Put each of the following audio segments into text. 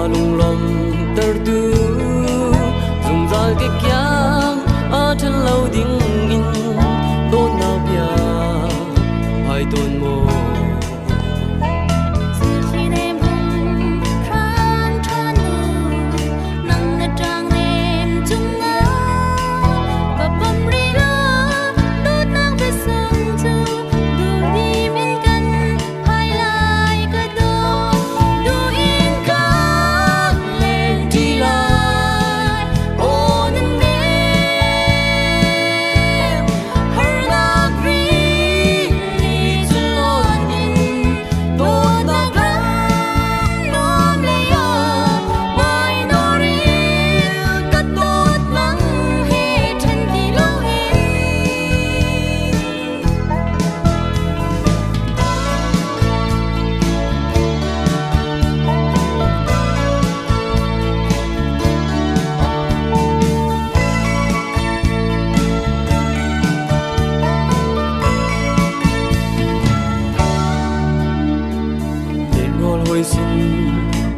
Lunglawmhtertu zungzal ke kiang a ṭhen lo ding in dawtnak bia hai tawn maw.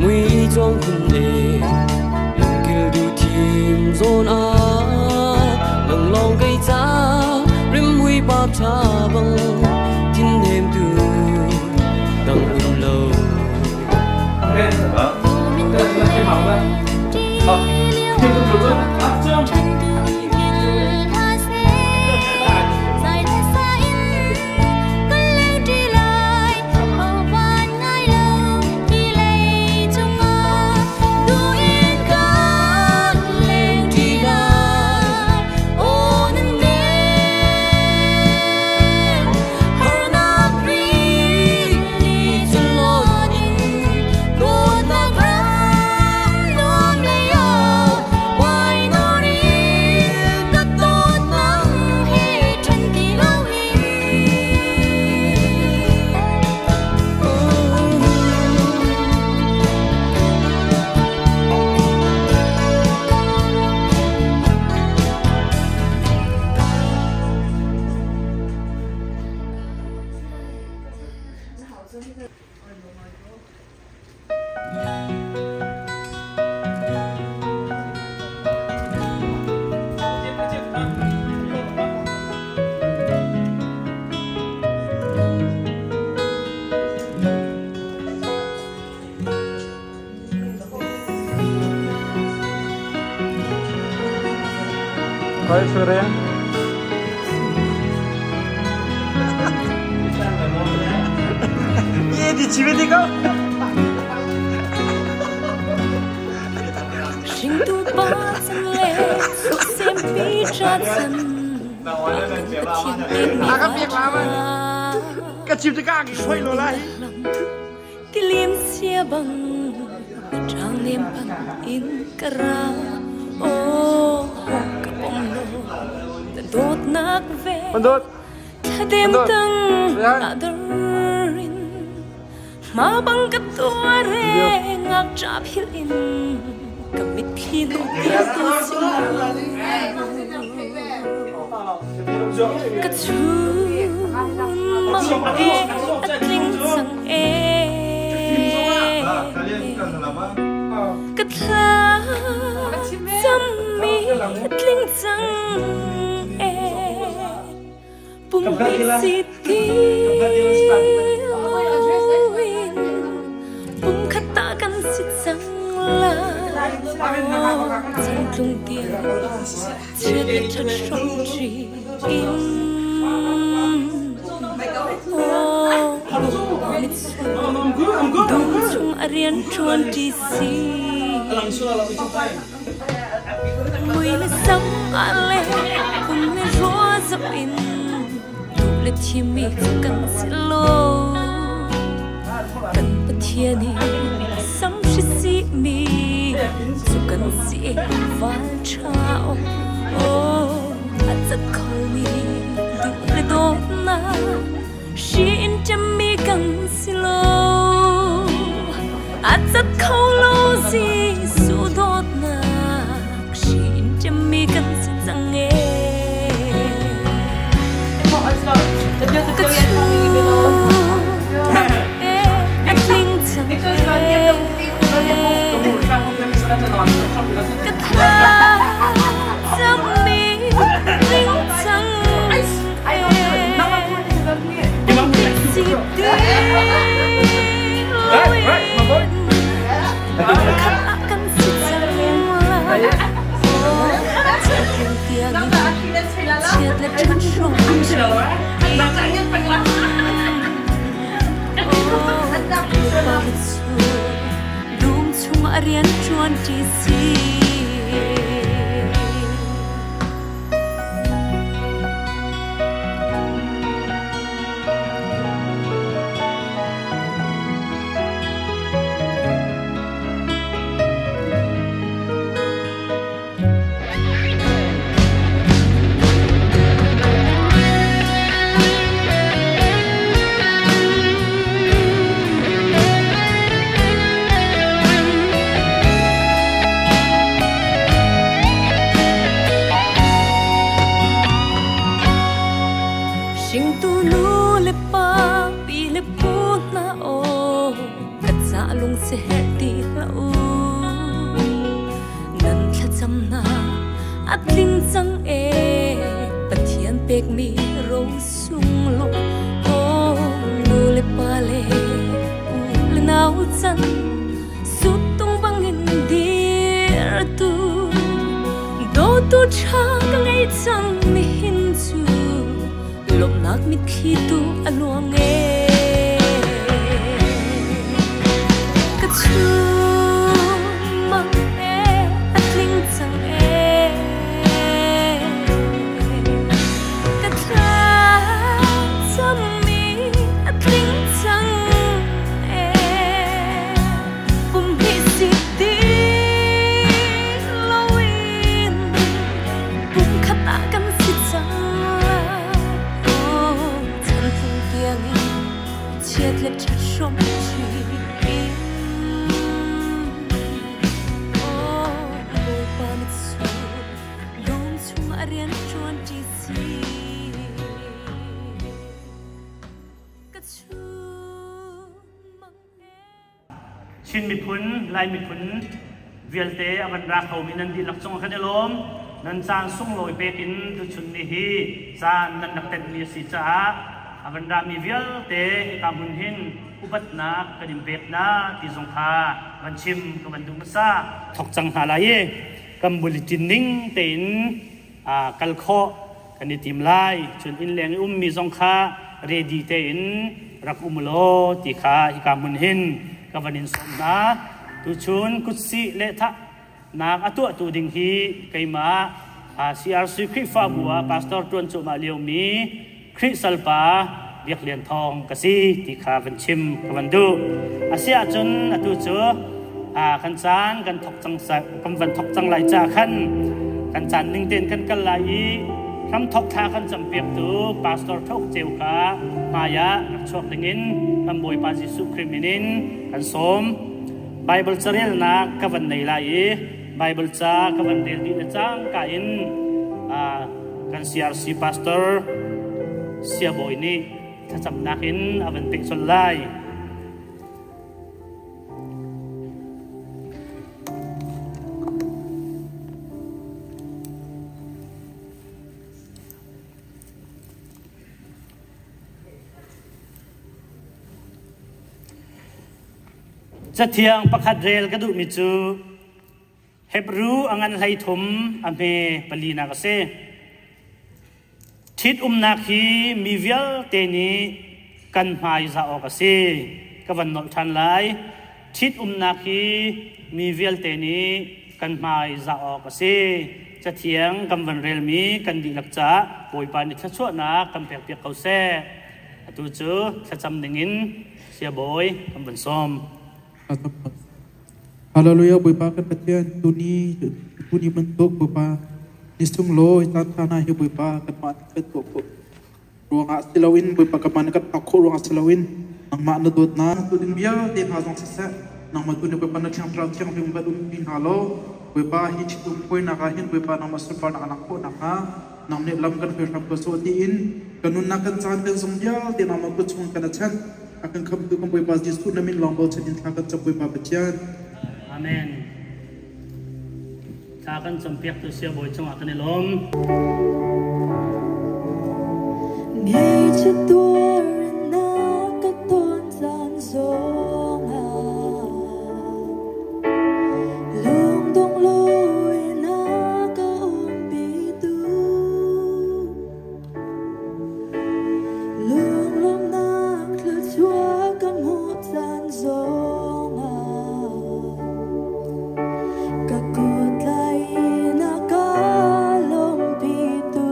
Mui chuang khun e lungkil du thim zawn a nang long cây cha rim mui pa tha bang thin nem tu dang um lo. Koi sore. Ye di 집에 디가? Sing tu ba chan le su sem pi cha chan À các việc làm Cái chim cái cái xoay lo lại. Tilim sia bang chang nem pan in kara o ka pom lo dot nak ve Bandot. Thadem tang adarin ma bang ka tuare ngak cha phil in kamit thi no tia tu si ka chu mang e atling sang e ka tha cham mi atling sang e pum pi si ti pum khata kan sit sang la chẳng tlung tia chưa biết thật sống chỉ in đông chung arian chuan chi si mùi là sống a lê cùng le rúa dập in đủ le thi mi cần si lo cần bát thiên ni sam shi si mi su cần si val chao oh at zat khâu mi đủ le do na xin chăm mi cần si lo at zat khâu lo si su dot na xin chăm mi cần si chẳng nghe Ka thlacammi tling cang si ti loin khat ah kan si cang lai. Chan tiang chiat le ṭhat hrawm Dum chung a rian ṭuan ṭi si. Hringtu nu le pa pi le pu hna aw ka ca lung si herh ti hlah u. Nan thlacamnak a tling cang ee Pathian pekmi ro sunglawi aw nu le pa le u le nau can suttung bangin dir tu dawtu ṭha ka ngei cang nihin cu lawmhnak mitthli tu a luang ee ka chungmang ee a tling cang ee ka thlacammi a tling cang ee pum hnih si ti loin pumkhat ah kan si cang oh chan tling tiangin chiat le ṭhat hrawm ṭi oh Bawipa mitsur dum chung a rian ṭuan ṭi si ka chungmang Chin miphun, Lai miphun vialte a van ra khomi nan dihlak cung ah kan i lawm. Nan caan sunglawi pek in tuchun ni hi caan nan rak tenhmi a si caah a van rami vialte hika hmun hin upatnak kan in pek hna ti zong kha van chim ka van duh hmasa. Thok cang hna lai i kan bulletin ning tein kal khawh kan i tim lai. Cun innleng i ummi zong kha ready tein rak um law ti kha hika hmun hin ka van in sawm hna. Tuchun kutsih lehthah nak a tuahtu ding hi keimah CRC Khrihfabu ah pastor ṭuan cuahmah liomi Khrih salpa Biak Lian Thawng ka si ti kha van chim ka van duh. Asiahcun atu cu kan caan kan thok cang kan van thok cang lai ca khan kan caan ning tein kan kal lai i hramthok thla kan campiaktu pastor Thok Ceu kha hmai ah rak chuak dingin kan Bawipa Jesuh Khrih min in kan sawm. Bible carelnak ka van nei lai i Bible ca ka van rel dih le cangka in kan CRC pastor Siabawi nih thlacamnak in a van peh colh lai. Cathiang pakhat rel ka duhmi cu Hebru a ngan 13 a hme palinak a si. Ṭhitumnak hi mi vialte nih kan hmaizah awk a si. Ka van nolh ṭhan lai. Ṭhitumnak hi mi vialte nih kan hmaizah awk a si. Cathiang kan van relmi kan dihlak caah Bawipa nih thluachuahnak kan pekpiak ko seh. Atu cu thlacam dingin Siabawi kan van sawm. Hallelujah Bawipa kan Pathian tuni tuni bantuk Bawipa ni sunglawi caan tha hna hi Bawipa kanmah nih kan tuah khawh ruangah si loin Bawipa kanmah nih kan phak khawh ruangah si loin nangmah na dawtnak tu ding vialte hna zong siseh nangmah tu nih Bawipa na Thiang Thlarau Thianghlim van umpi hna law Bawipa hi ṭhitum puainak ah hin Bawipa nangmah sunparnak a lang khawh nakhnga nang nih lam kan hruai hram ko sawh tiin kan nunnak kan caan kan zung vialte nangmah kut chung kan a chanh A kan khamhtu kan Bawipa Jesuh na min lawng bochan in thla kan cam Bawipa Pathian. Amen. Thla kan campiak tu siabawi cungah kan i lawm. Ngei tuar na ka ton caan zongah lungdong loin a ka umpitu lunglawmhnak thluachuah ka hmuh caan zongah ka kut tlai in a ka lawmhpitu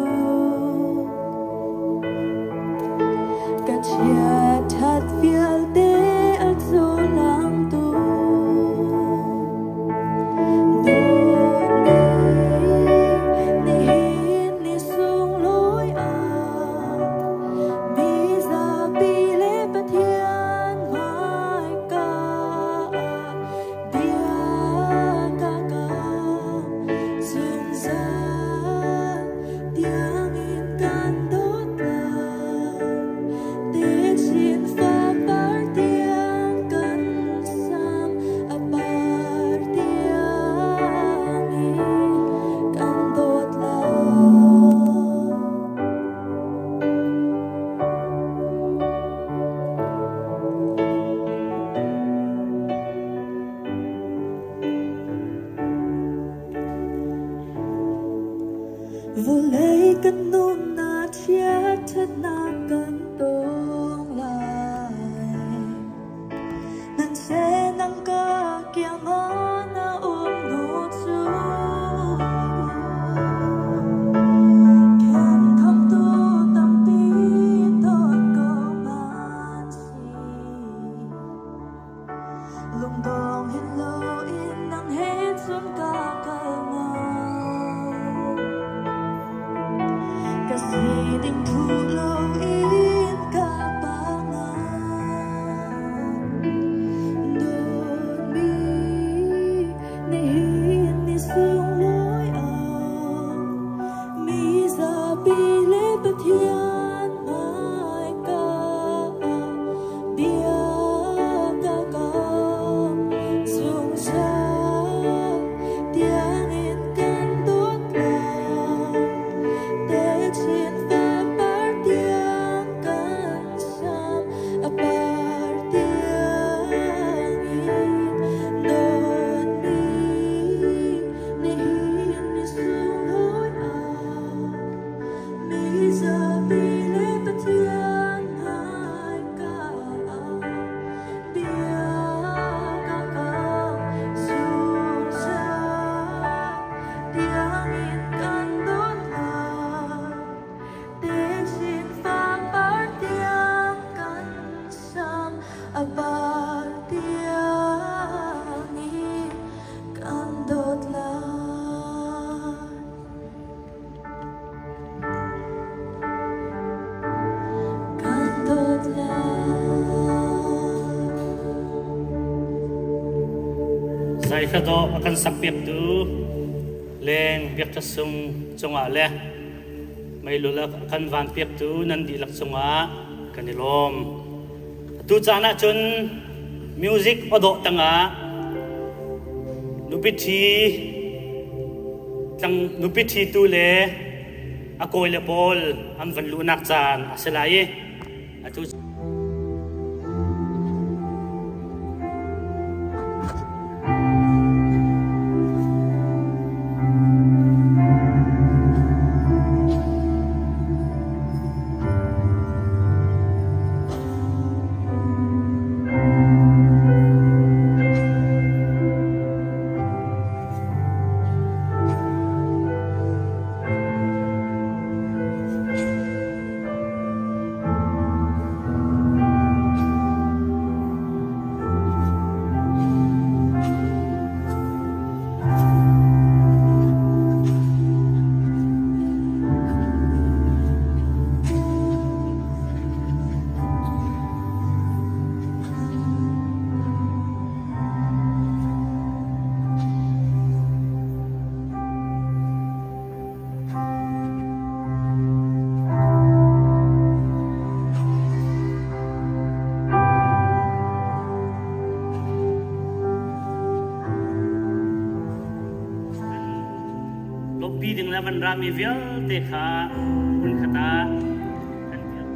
ka chiatṭhat vialte a cohlangtu dawtmi nihin ni sunglawi ah mizapi le Pathian hmaika ah bia ka kam zungzal tiangin kan dawt lai techin fapar tiang kan sam a par tiangin kan dawt lai. Vawlei kan nunnak chiatṭhatnak kan tong lai. Nan nang ka kiang ah na um hnu cu khenkhamtu tampi ton ko hmanhsih. Lungdong hin loin nang he cun ka kal ngam. Ka sining thuh loin ka pa ngam. Dawtmi nihin ni sunglawi ah mizapi le Pathian hmaika ah bia ka kam zungzal tiangin kan dawt lai. Techin fapar tiang kan sam a par tiangin dawtmi nihin ni sunglawi ah mizapi le Pathian hmaika ah bia ka kam zungzal tiangin kan dawt lai. Techin fapar tiang kan sam a par tiangin kan dawt lai. Kan dawt lai. Zai hla dawh a kan sakpiaktu Leng Biak Ṭha Sung cungah le meilul a kan vanpiaktu nan dihlak cungah kan i lawm. Atu caan ahcun music aw dawh tangah nupi ṭhi tlang nupi ṭhitu le a kawi le pawl an van luhnak caan a si lai i atu pi ding le van rami vialte kha hmun khat ah kan dir.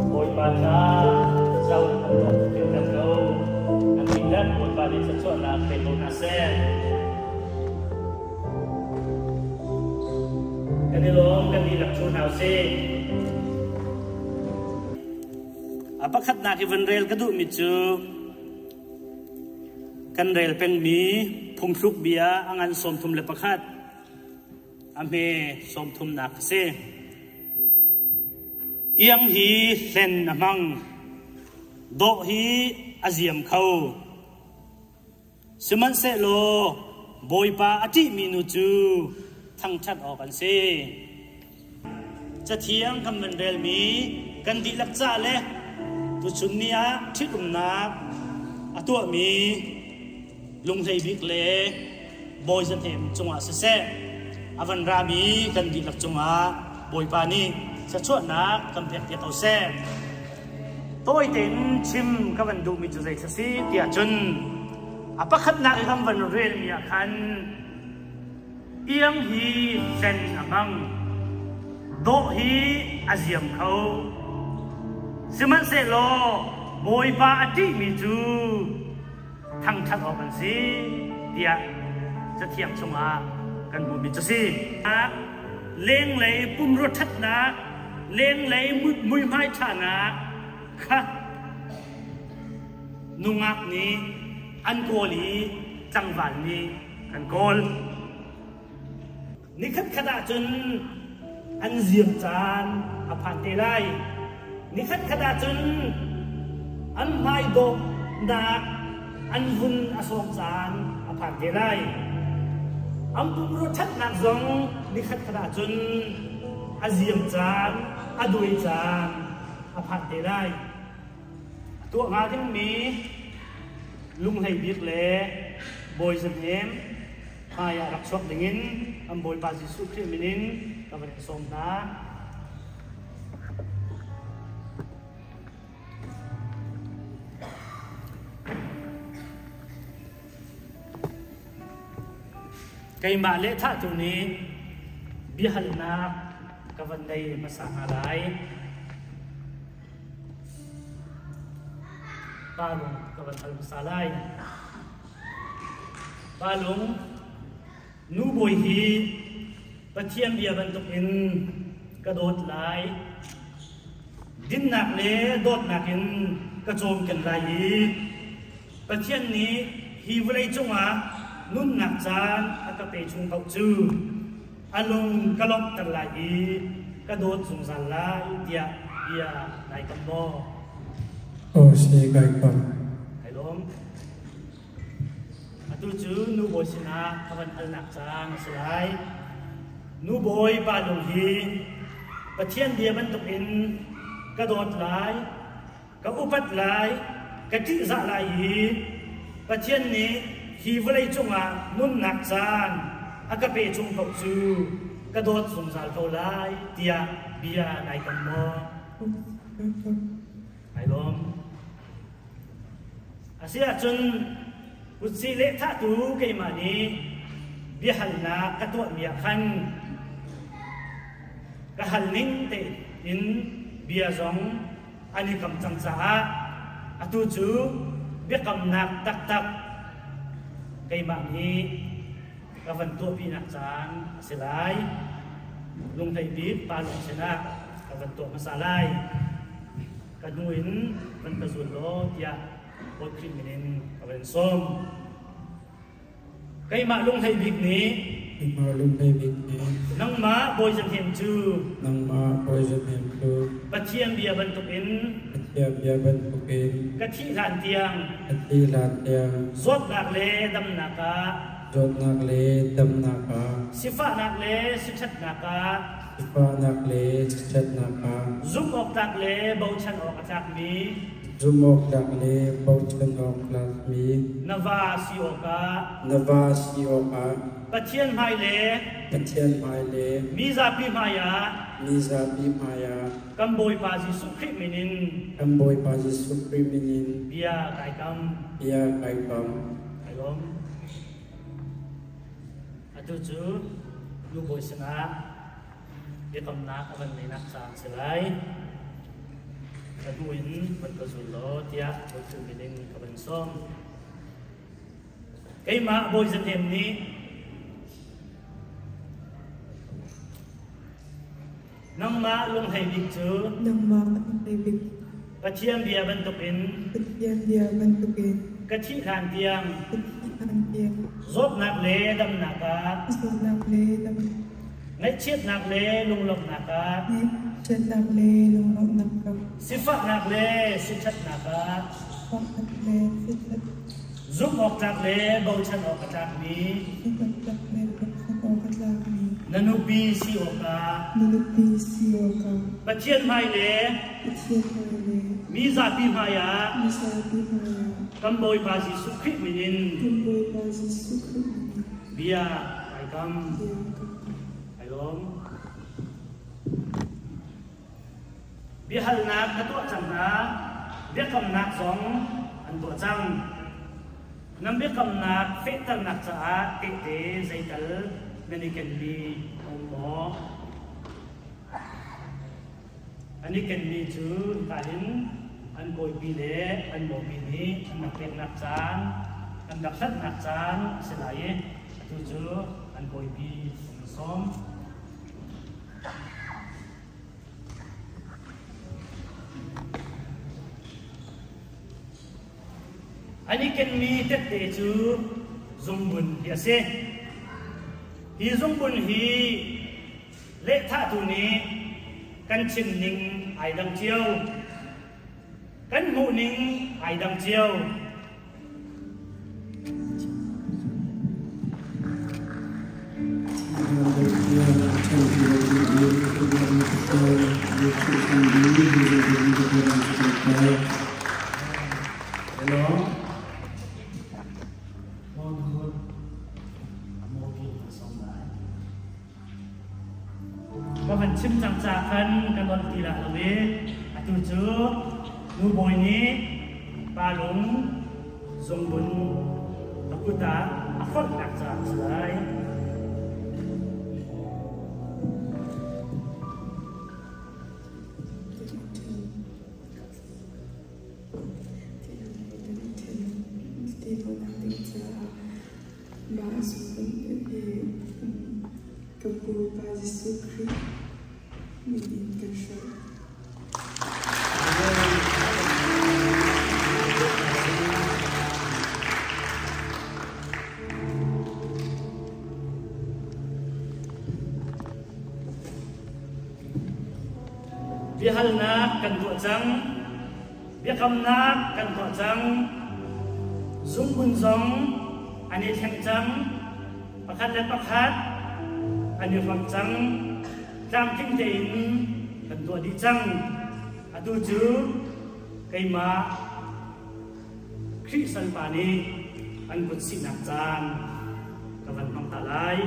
Bawipa ca zo an dawt hringhran ko. An dihlak Bawipa nih thluachuahnak pe ko hna seh. Kan i lawm, kan dihlak cu hna usih. A pakhatnak i van rel ka duhmi cu kan rel pengmi phungthluk bia a ngan 31 a hme 30nak a si. Iang hi hlen a hmang, dawh hi a ziam kho. Sihmanhsehlaw Bawipa a ṭihmi nu cu thangṭhat awk an si. Cathiang kan van relmi kan dihlak ca le tuchun ni ah ṭhitumnak a tuahmi lunghlei bik le Bawi Za Hnem cungah siseh, a van rami kan dihlak cungah Bawipa nih thluachuahnak kan pekpiak ko seh. Tawi tein chim ka van duhmi cu zei si tiah cun a pakhatnak i kan van relmi ah khan iang hi hlen a hmang, dawh hi a ziam kho. Sihmanhsehlaw Bawipa a ṭihmi cu thangṭhat awk an si tiah Cathiang chungah kan hmuhmi cu si. Lenglei pumrua ṭhatnak, lenglei muihmai ṭhanak kha nungak nih an kawl i tlangval nih kan kawl. Nikhat khat ahcun an ziam caan a phan te lai. Nikhat khat ahcun an hmai dawhnak an vun a sawm caan a phan te lai. An pumrua ṭhatnak zong nikhat khat ahcun a ziam caan, a duai caan a phan te lai. A tuah hnga dingmi lunghlei bik le Bawi Za Hnem hmaiah rak chuak dingin kan Bawipa Jesuh Khrih min in ka van in sawm hna. Keimah lehthahtu nih biahalnak ka van nei hmasa hna lai. Pa lung ka van hal hmasa lai. Pa lung, nu bawi hi Pathian bia bantukin ka dawt lai. Dinnak le dawtnak in ka cawmken lai i Pathian nih hi vawlei cungah nunnak caan a ka pe chung paoh cu a lung ka lawmhter lai i ka dawt zungzal lai tiah bia nai kam maw? Aw si kai kam. Kai lawm. Atu cu nu bawi sinah ka van halnak caan a si lai. Nu bawi pa lung hi Pathian bia bantukin ka dawt lai, ka upat lai, ka ṭihzah lai i Pathian nih hi vawlei cungah nunnak caan a ka pe chung paoh cu ka dawt zungzal ko lai tiah bia nai kam maw? Ai lawm. A si ahcun kutsi lehthahtu keimah nih biahalnak ka tuahmi ah khan ka hal ning tein Bia zong an i kam cang caah atu cu biakamnak taktak keimah nih ka van tuahpinak caan a si lai. Lunghlei bik pa lung sinah ka van tuah hmasa lai. Ka hnu in van ka zul law tiah Bawi Khrih min in ka van sawm. Keimah lunghlei bik nih Keimah lunghlei bik nih nangmah Bawi Za Hnem cu nangmah Bawi Za Hnem cu Pathian bia bantukin Pathian bia bantukin ka thih hlan tiang ka thih hlan tiang zawtnak le damnak ah zawtnak le damnak ah sifahnak le siṭhatnak ah sifahnak le siṭhatnak ah zumh awktlak le bochan awk a tlakmi Zumhawktlak le bochan awk tlakmi na va si awkah na va si awkah Pathian hmai le Pathian hmai le mi zapi hmaiah mi zapi hmaiah kan Bawipa Jesuh Khrih min in kan Bawipa Jesuh Khrih min in bia kai kam. Bia kai kam. Kai lawm. Atu cu nu bawi sinah biakamnak a van neinak caan si lai. Ka hnu in van ka zul law tiah Bawi min in ka van sawm. Keimah Bawi Za Hnem nih nangmah lunghlei bik cu nangmah lunghlei bik Pathian bia bantukin Pathian bia bantukin ka thih hlan tiang ka thih hlan tiang zawtnak le damnak ah zawtnak le damnak ngaihchiatnak le lunglawmhnak ah ngaihchiatnak le lunglawmhnak ah sifahnak le siṭhatnak ah sifahnak le siṭhat zumh awktlak le bochan awk a tlakmi zumh awktlak le bochan awk a tlakmi na nupi si awkah na nupi si awkah Pathian hmai le Pathian hmai le mi zapi hmaiah mi zapi hmaiah kan Bawipa Jesuh Khrih min in kan Bawipa Jesuh Khrih min in bia kai kam. Bia kai kam. Kai lawm. Biahalnak ka tuah cang hna, biakamnak zong an tuah cang. Nan biakamnak fehternak caah tehte zeital nan i kenmi a um maw? An i kenmi cu hika hin an kawipi le an mawpi nih an rak peknak caan, an rak hlatnak caan a si lai i atu cu an kawipi an sawm. An i kenmi tette cu zungbun hi a si. Hi zungbun hi lehthahtu nih kan chim ning ai dang cio. Kan hmuh ning ai dang cio. Hello. Ka van chim cang ca khan ka non ti lah lo i atu cu nu bawi nih pa lung zungbun a kut ah a kholhnak caah a si lai. Mah zungbun hi kan Bawipa Jesuh Khrih min in kan hrawh. Biahalnak kan tuah cang. Biakamnak kan tuah cang. Zungbun zong an i thleng cang. Pakhat le pakhat an i hrawm cang. Tlamtling tein kan tuah dih cang. Atu cu keimah Khrih salpa nih an kut sihnak caan ka van hmang ta lai.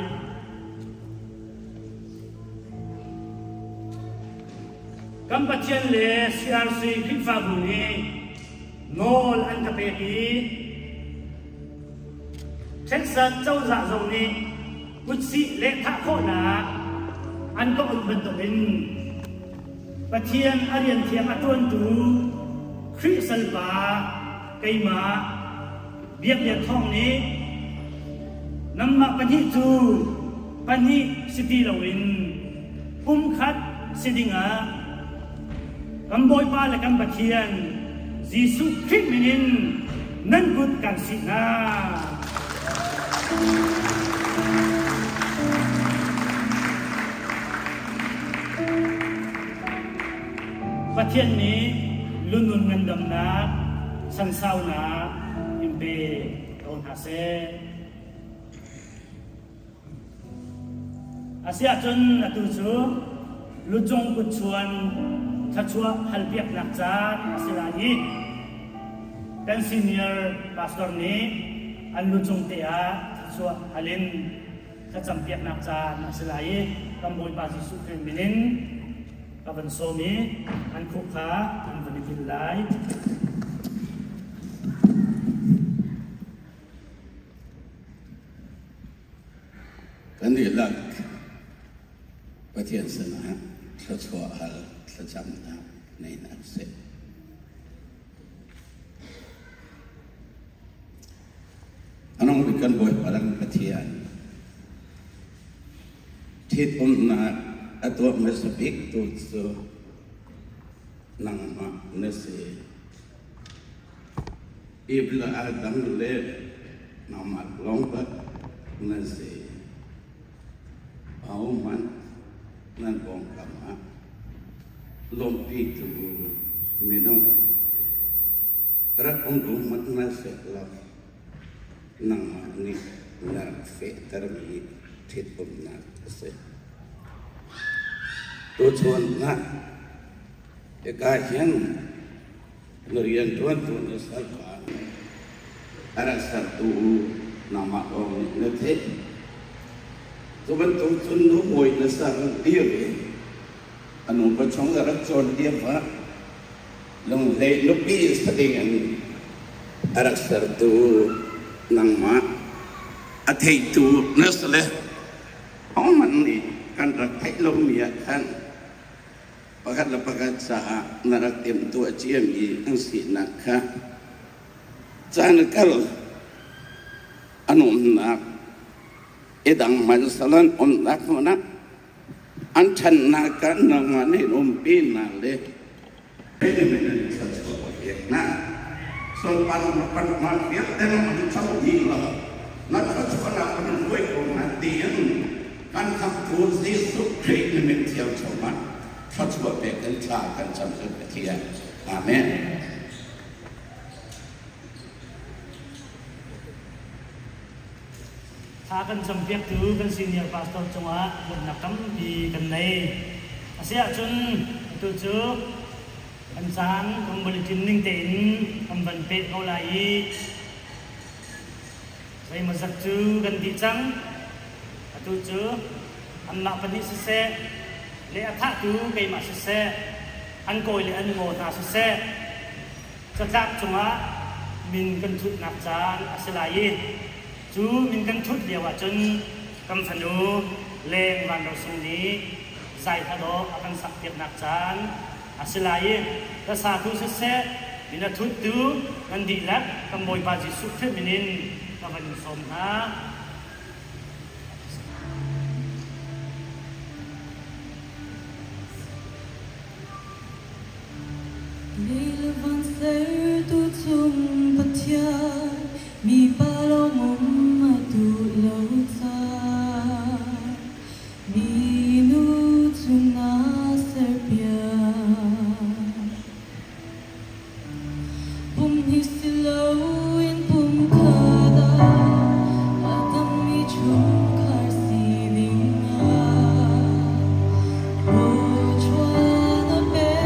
Kan Pathian le CRC Khrihfabu nih nawl an ka pek i Texas cozah zong nih kutsih lehthah khawhnak an ka um bantukin Pathian a rian thiang a ṭuantu Khrih salpa keimah Biak Lian Thawng nih nangmah pahnih cu pahnih si ti loin pumkhat si dingah kan Bawipa le kan Pathian Jesuh Khrih min in nan kut kan sih hna. Pathian nih lunun ngandamnak sansaunak in pe ko hna seh. Asiahcun atu cu lucung kutchuan thluachuah halpiaknak caan a si lai i kan senior pastor nih an lucung te ah thluachuah hal in thlacampiaknak caan a si lai i kan Bawipa Jesuh Khrih min in ka van sawm i an khuk kha an van i vil lai. Kan dihlak Pathian sinah thluachuah hal thlacamnak nei hna usih. Anung bik kan Bawipa kan Pathian ṭhitumnak a tuah hmasa bik tu cu nangmah na si. Eve le Adam le nangmah lawng bak na si. Ahohmanh nan pawngkam ah lawmhpitu minung rak um ko hmanh hna sehlaw nangmah nih na rak fehtermi ṭhitumnak a si. Tuchun ah hika hin na rianṭuantu na salpa a rak sertu nangmah lawng nih na theih. Cu bantuk cun nuhawi na ser dir i a nupa chung na rak cawn lio ah lunghlei nupi sa ding in a rak sertu nangmah a theitu na si le hohmanh nih kan rak theih lomi ah khan pakhat le pakhat caah na rak timhtuah ciami an sinak kha caan kal an umnak i dang hmansalan umnak hmun ah an ṭhannak ah nangmah nih umpinak le Amen. Thla kan campiaktu kan senior pastor cungah lawmhnak tampi kan nei. Asiahcun atu cu kan caan kan bulletin ning tein kan van peh ko lai i zeimawzat cu kan dih cang. Atu cu anmah pahnih siseh, le a thahtu keimah siseh, an kawi le an maw hna siseh, catlap cungah min kan thutnak caan a si lai i cu min kan thut lio ahcun kan fanu Leng Van Ro Sung nih zai hla dawh a kan sakpiaknak caan a si lai i hlasatu siseh min a thuttu nan dihlak kan Bawipa Jesuh Khrih min in ka van in sawm hna. Lei le van sertu cung Pathian, mipa lawng um a duh lo caan, minu cung naa serpiak. Pum hi si loin pum khat ah a dammi chungkhar sining ah thluachuah na pek.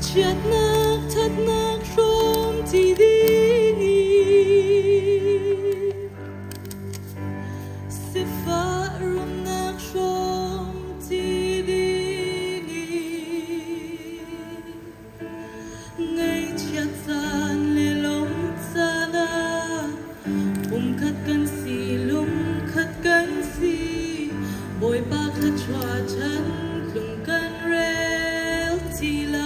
Chiatnak thatnak hrawm ti ding in Sifah rumnak hrawm ti ding in Ngaihchiat caan le lawmh caan ah Pumkhat kan si, lungkhat kan si Bawipa thluachuah chan tlung kan rel ti lai.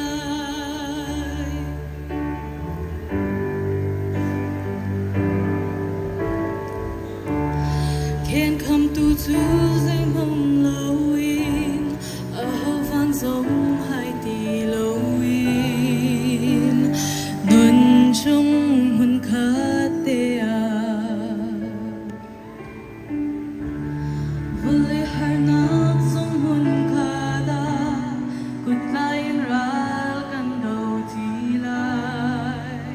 Khenkhamtu cu zeihmanh loin ahovan zong hai ti loin nun chung hmunkhat te ah Vawlei harnak zong hmunkhat ah kuttlai in ral kan do ti lai.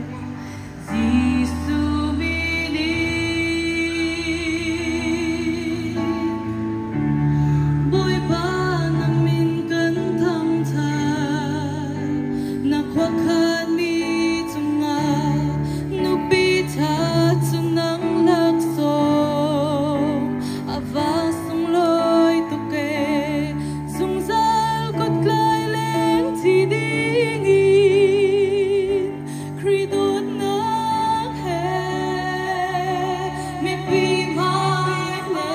Jesuh min in Bawipa na min kan thangṭhat, na khuakhanmi cungah nupi ṭha cu nang laksawng a va sunglawi tuk ee, zungzal kuttlai leng thi dingin Khrih dawtnak he mipi hmai le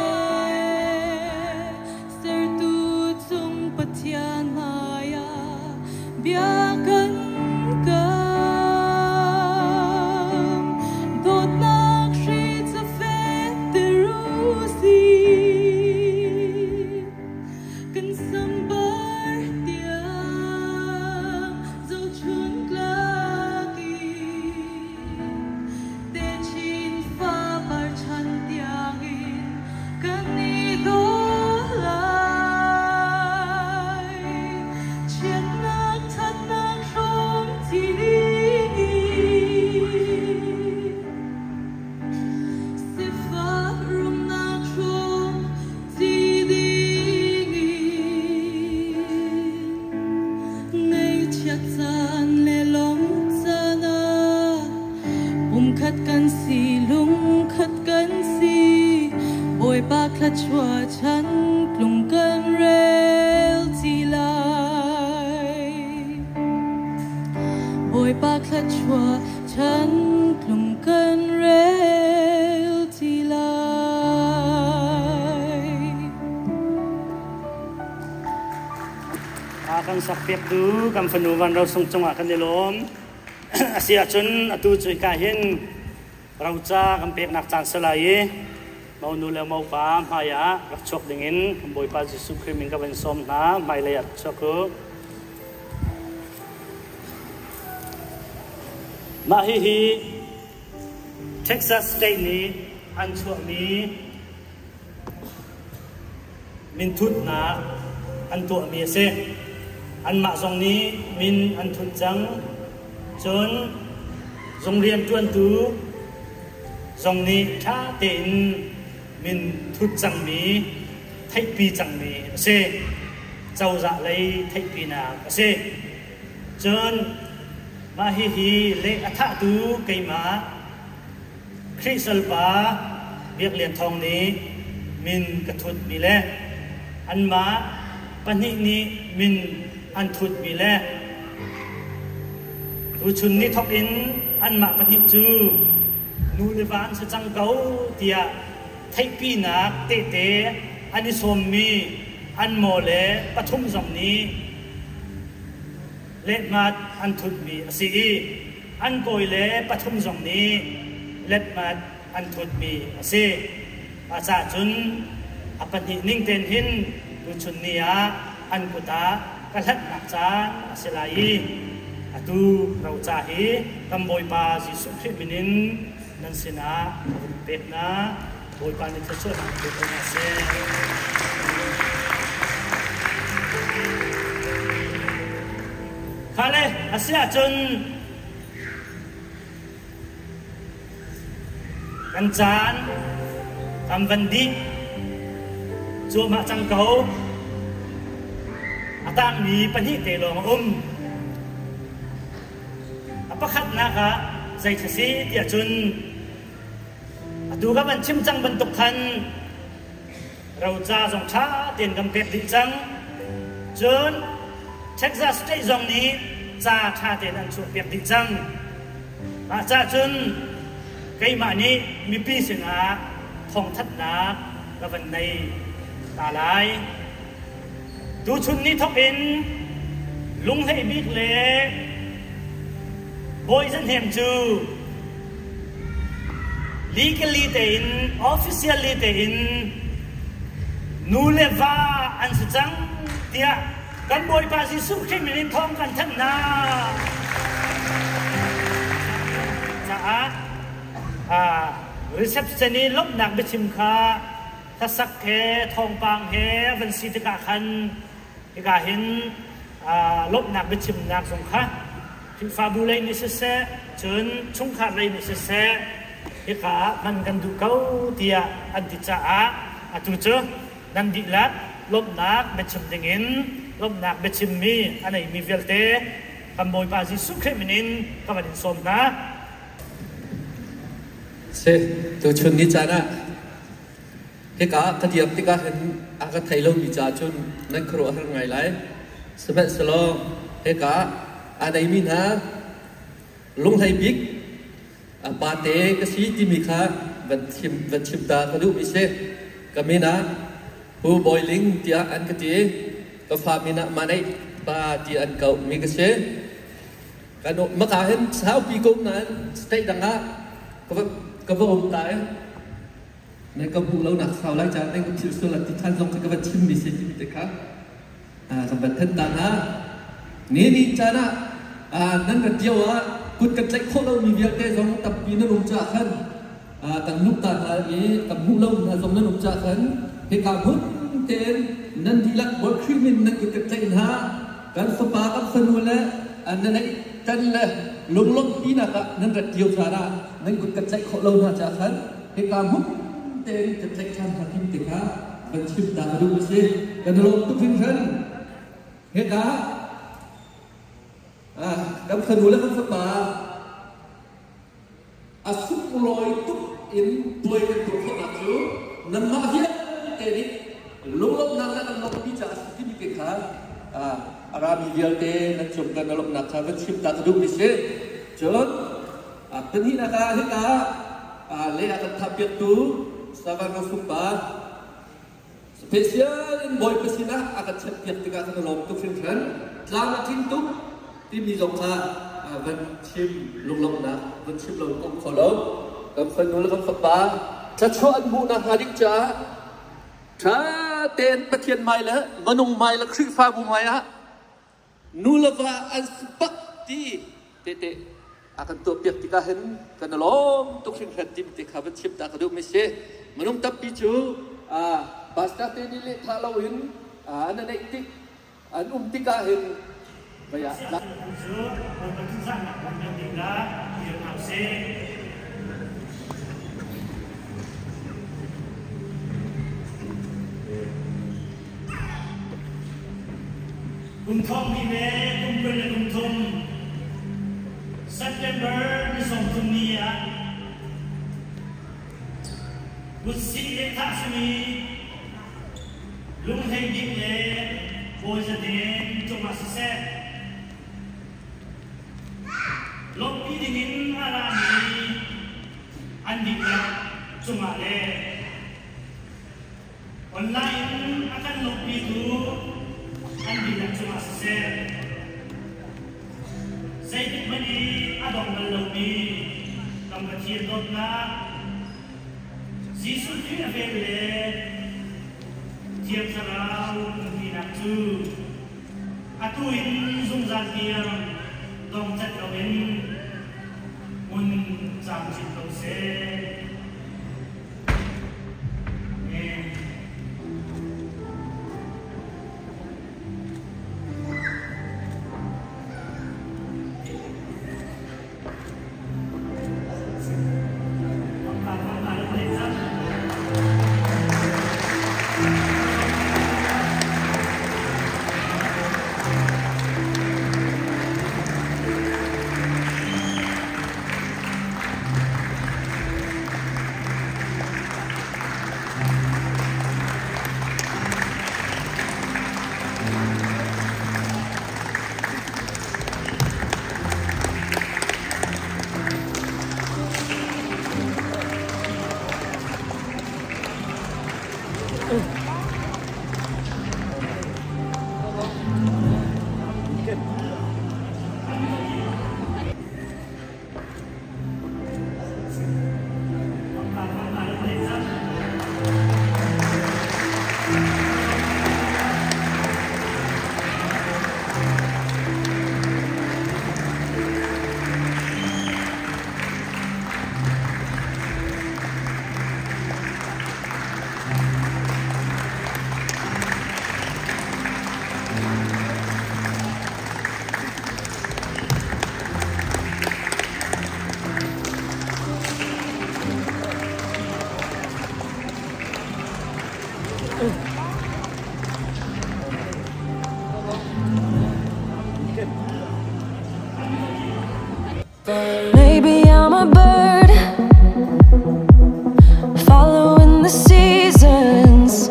sertu cung Pathian hmaiah bia kan kam. Dawtnak hri cu fehter u sih. Kan sambar tiang zohchun tlak in techin fapar chan tiangin kan i daw lai. Chiatnak thatnak hrawm ti ding in sifak rumnak hrawm ti ding in ngaihchiat caan le lawmh caan ah pumkhat kan si lungkhat kan si Bawipa thluachuah chan tlung kan rel ti lai Bawipa thluachuah chan tlung kan rel ti lai. A kan sakpiaktu kan fanu Van Ro Sung cungah kan i lawm. A si ahcun atu cu hika hin roca kan peknak caan si lai i monu le mopa hmai ah rak chuak dingin kan Bawipa Jesuh Khrih min ka van sawm hna hmailei ah rak chuak u. Mah hihi Texas State nih an chuahmi minthutnak an tuahmi a si. Anmah zong nih min an thut cang. Cun zung rianṭuantu zong nih ṭha tein min thut cangmi, theihpi cangmi a si. Cozah lei theihpinak a si. Cun mah hihi leh a thahtu keimah Khrih salpa Biak Lian Thawng nih min ka thutmi le anmah pahnih nih min an thutmi le tuchun ni thawk in anmah pahnih cu nu le va an si cang ko tiah theihpinak tehte an i sawmmi an maw le pathum zong nih lehmat an thutmi a si i an kawile pathum zong nih letmat an thutmi a si. Mah caah cun a pahnih ning tein hin tuchun ni ah an kut ah ka hlanhnak caan a si lai i atu roca hi kan Bawipa Jesuh Khrih min in nan sinah ka vun pek hna. Bawipa nih thluachuahnak pe ko hna seh. Kha le a si ahcun kan caan kan van dih cuahmah cang ko. A tangmi pahnih te lawng a um. A pakhatnak ah zei a si tiah cun atu ka van chim cang bantuk khan roca zong ṭha tein kan pek dih cang. Cun Texas State zong nih ca ṭha tein an chuahpiak dih cang. Mah ca cun keimah nih mipi sinah thawngthanhnak ka van nei ta lai. Tuchun ni thawk in lunghlei bik le Bawi Za Hnem cu legally tein, officially tein nu le va an si cang tiah kan Bawipa Jesuh Khrih min in thawng kan thanh hna. Caah reception i lawmhnak biachim kha hlasak he thawngpang he van si tikah khan hika hin lawmhnak biachimnak zong kha Khrihfabu lei nih siseh cun chungkhar lei nih siseh hika ah hman kan duh ko tiah an ti caah atu cu nan dihlak lawmhnak biachim dingin lawmhnak biachimmi a neimi vialte kan Bawipa Jesuh Khrih min in ka van in sawm hna. Si, tuchun ni caan ah hika ka dir tikah hin a ka thei lomi ca cun nan khuaruahhar ngai lai. Sihmanhsehlaw hika aa neimi hna lunghlei bik pate ka si timi kha van chim van chim ta ka duhmi si. Ka min ah Pu Bawi Ling tiah an ka ti. Ka fa min ah Maneih pa ti an kauhmi ka si. Kan maka hin saupi ko nain state dang ah ka va um ta i na ka hmuh lo nak sau lai caan ding thil sual ti than zong ka va chim mi si ti te kha ka van than ta hna. Ni ni caan ah nan rat lio ah kut kan tlaih khawh lo mi vialte zong tampi nan um caah khan kan lup ta hna i kan hmuh lo hna zong nan um caah khan hika hmun tein nan dihlak Bawi Khrih min nan kut kan tlaih hna. Kan fapa kan fanu le nan ei kan le lunglawmh pinak ah nan rat lio caan ah nan kut kan tlaih khawh lo hna caah khan hika hmun tein kan tlaih ṭhan hna tim te kha van chim ta ka duh a si. Kan i lawm tuk hringhran. Hika kan fanu le kan fapa a sunglawi tuk in tuai kan tuah khawhnak cu nanmah vialte nih lunglawmhnak le kan lawmhpi caah a si timi te kha a rami vialte nan cung kan lawmhnak kha van chim ta ka duhmi si. Cun pahnihnak ah hika le a kan thahpiaktu Savano Sumpa special in Bawipa sinah a kan chiahpiak tikah kan i lawm tuk hringhran. Tlang a tling tuk timi zong kha van chim lunglawmhnak van chim lo um kho lo. Kan fanu le kan fapa thluachuah an hmuh nakhnga ding caah ṭha tein Pathian hmai le minung hmai le Khrihfabu hmai ah nu le va an si bak ti tehte a kan tuahpiak tikah hin kan i lawm tuk hringhran timi te kha van chim ta ka duhmi si. Minung tampi cu pastor te nih lehthah loin an i neih tik an um tikah hin vei ah Cu Bawipa thinzahnak kan dihlak dir hna usih. Kum thong hnih le kum 20 le kum thum September ni 30 ni ah kutsih le thah simi lunghlei bik le Bawi Za Hnem cungah siseh, lawmhpi dingin a rami an dihlak cungah le Online in a kan lawmhpitu an dihlak cungah siseh, zeitik hmanh i a dong bal lomi kan Pathian dawtnak, Jesuh Khrih a vel le Thiang Thlarau umpinak cu atu in zungzal tiang dongcat loin hmun camcin ko seh. Amen. a bird, following the seasons.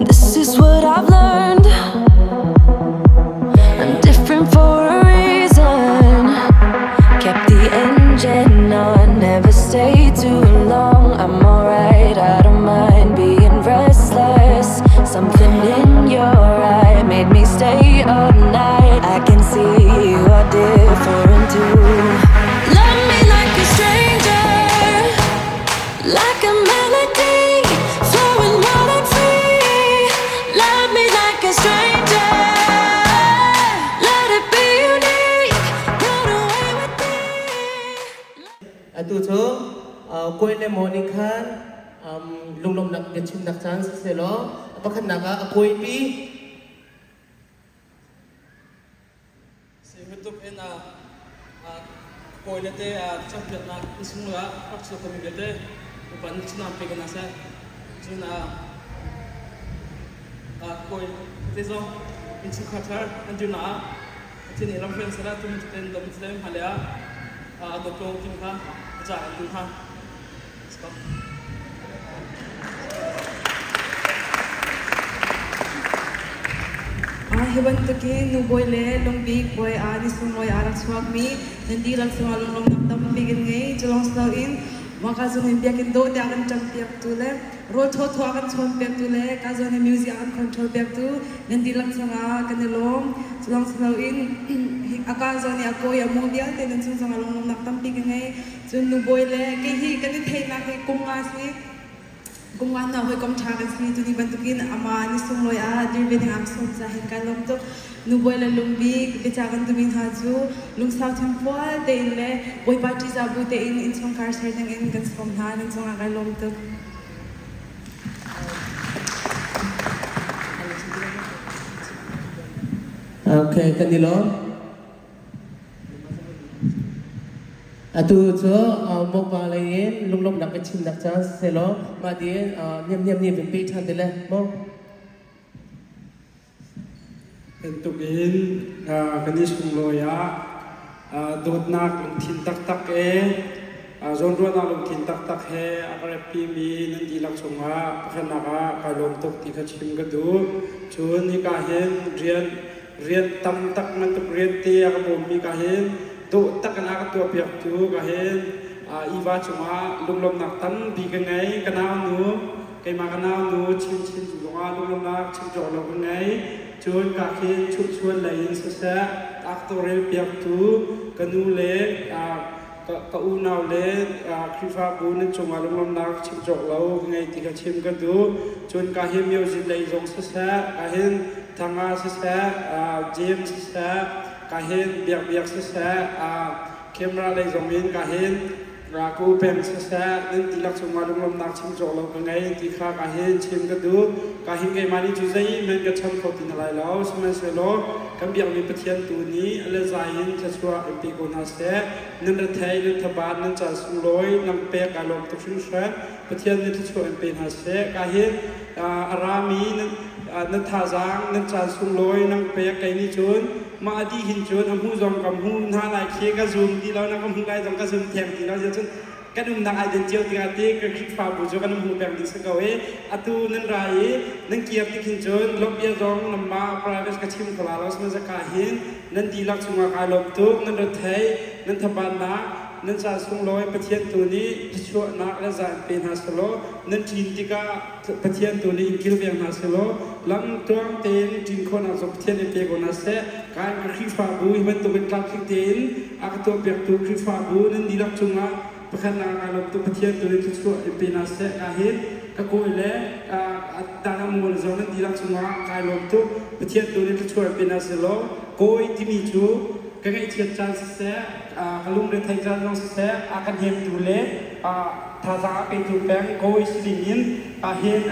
This is what I've learned. I'm different for a reason. Kept the engine on, never stay too long. I'm alright, I don't mind being restless. Something in your eye made me stay all night. I can see you are different too. Love me like a stranger, like a melody flowing wild and free. Love me like a stranger. Let it be unique. Run away with me. Atu cu kawi le maw nih khan lunglawmhnak biachimnak caan siseh law pakhatnak ah a kawipi. Si bantuk in kawi le te cawnpiaknak innchung ah rak chuak komi vialte upa nih cunam pe ko hna seh. Cun kawi te zong innchungkhar thar an dirnak ah Pathian nih lamhruai an ser ah tum ten dom ten hmailei ah a dawt ko timi kha a caah an duh hna. Stop. Hi bantukin nubawi le lungbik bawi ah ni sunglawi aa rak chuakmi nan dihlak cungah lunglawmhnak tampi kan ngei. Cu lawng si loin mah zung in biakinn dawh tiah kan ṭampiaktu le rawl thawthaw a kan chawnpiaktu le ka zawn i music a kan control piaktu nan dihlak cungah kan i lawm. Cu lawng si loin a ka zawn i a kawi a maw vialte nan cung zongah lunglawmhnak tampi ka ngei. Cun nubawi le kei hi kan i theihnak hi kum nga si. Kum nga hna hawikom ṭha kan si. Tuni bantukin amah ni sunglawi ah dir ve ding ah sawm ca hin kai lawm tuk. Nubawi le lungbik biaca kan tumi hna cu lungsau thinfual tein le Bawipa ṭihzah bu tein innchungkhar ser dingin kan sawm hna. Nan cungah kai lawm tuk. Okay, kan i lawm. Atu cu mokva lei in lunglawmhnak biachimnak caan siselaw mah tiin niamniam nih vun pe ṭhan te le maw. Bantuk in kan i sunglawi ah dawtnak lungthin taktak e zawnruahnak lungthin taktak he a ka reppimi nan dihlak cungah pakhatnak ah kai lawm tuk ti kha chim ka duh. Cun hika hin rian rian tam tak bantuk rian te a ka bawmmi ka hin dawh tak in a ka tuahpiaktu ka hin Iva cungah lunglawmhnak tampi ka ngei. Ka nau nu, keimah ka nau nu chinchin cu zongah lunglawmhnak chim cawk lo ka ngei. Cun ka khin chuhchuan lei in siseh a ka tawlrel piaktu ka nu le ka unau le Khrihfabu nan cungah lunglawmhnak chim cawk lo ka ngei ti kha chim ka duh. Cun ka hin music lei zong siseh, ka hin Thanga siseh, James siseh, ka hin Biakbiak siseh, camera lei zong in ka hin ku peng siseh, nan dihlak cungah lunglawmhnak chim cawk lo ka ngei ti kha ka hin chim ka duh. Ka hin keimah nih cu zeihmanh ka cham kho ti na lai lo. Sihmanhsehlaw kan biakmi Pathian tu nih a le zai in thluachuah in pe ko hna seh. Nan rethei, nan thabat, nan caan sunglawi, nan pek kaa lawm tuk hringhran. Pathian nih thluachuah in pe hna seh. Ka hin a rami nan thazaang, nan caan sunglawi nan pek kei nih cun mah a dih hin cun a hmu zong ka hmu hna lai khi ka zum ti lo, na ka hmu lai zong ka zum theng ti lo. Cun kan umnak ai den cio tikah ti ka Khrihfabu cu kan hmu peng ding si ko i atu nan ra i nan kir tik hin cun lawmhbia zong nanmah private ka chim ko la lo. Sihmanhsehlaw ka hin nan dihlak chungah kai lawm tuk. Nan rat thei, nan thabatnak, nan ca sunglawi Pathian tu nih thluachuahnak le za in pe hna selaw, nan ṭin tikah Pathian tu nih in kilveng hna selaw, lam tluang tein ṭin khawhnak zong Pathian nih pe ko hna seh. Kai ka Khrihfabu hi bantukin tlamtling tein a ka tuahpiaktu Khrihfabu nan dihlak cungah pakhatnak ah kai lawm tuk. Pathian tu nih thluachuah in pe hna seh. Ka hin ka kawi le dang a mual zong nan dihlak cungah kai lawm tuk. Pathian tu nih thluachuah in pe hna selaw, kawi timi cu ka ngaihchiat caan siseh, ka lungretheih caan zong siseh, a kan hnemtu le thazaang a petu peng kawi si dingin hin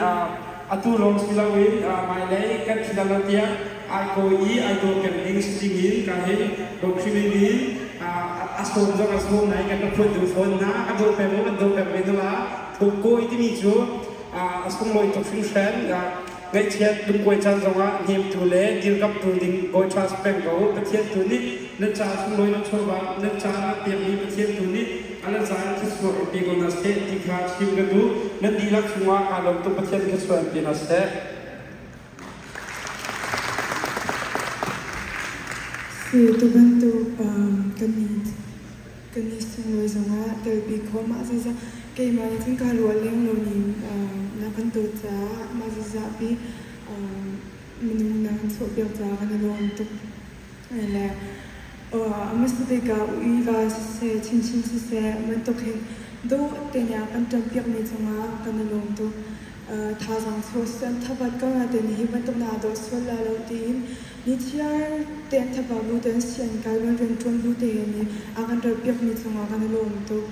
atu lawng si loin hmailei kan thi lo tiang ai kawi i ai daw peng ding si dingin ka hin Dawkhrimin in a sawm zong a sawm nai kan rak phuan duh fawn hna. Ka daw peng kan daw peng ve nula kawi timi cu a sunglawi tuk hringhran. Ngaihchiat lungkuai caan zongah hnemtu le dirkamhtu ding kawi ṭha si peng ko. Pathian tu nih Nan ca sunglawi nan chawva nan ca nan pekmi Pathian tu nih a le za in thluachuah in pe ko hna seh ti kha chim ka duh. Nan dihlak cungah kaa lawm tuk. Pathian thluachuah in pe hna seh. Si tu bantuk kan kan i sunglawi zongah telpi khawh mah zeizah keimah nih cun kaa ruah leng lo ning na kan dawt caah mah zeizah pi minung na kan chuahpiak caah kan i lawm tuk. Le a hmasa bik ah uiva siseh chinchin siseh bantuk hin dawh tein a kan ṭampiakmi cungah kan i lawm tuk. Thazaang chuah siseh an thabat ko nain hi bantuk na dawh sual lai lo tiin nithiar tein thaba bu tein sian kai van rianṭuan bu tein a kan relpiakmi cungah kan i lawm tuk.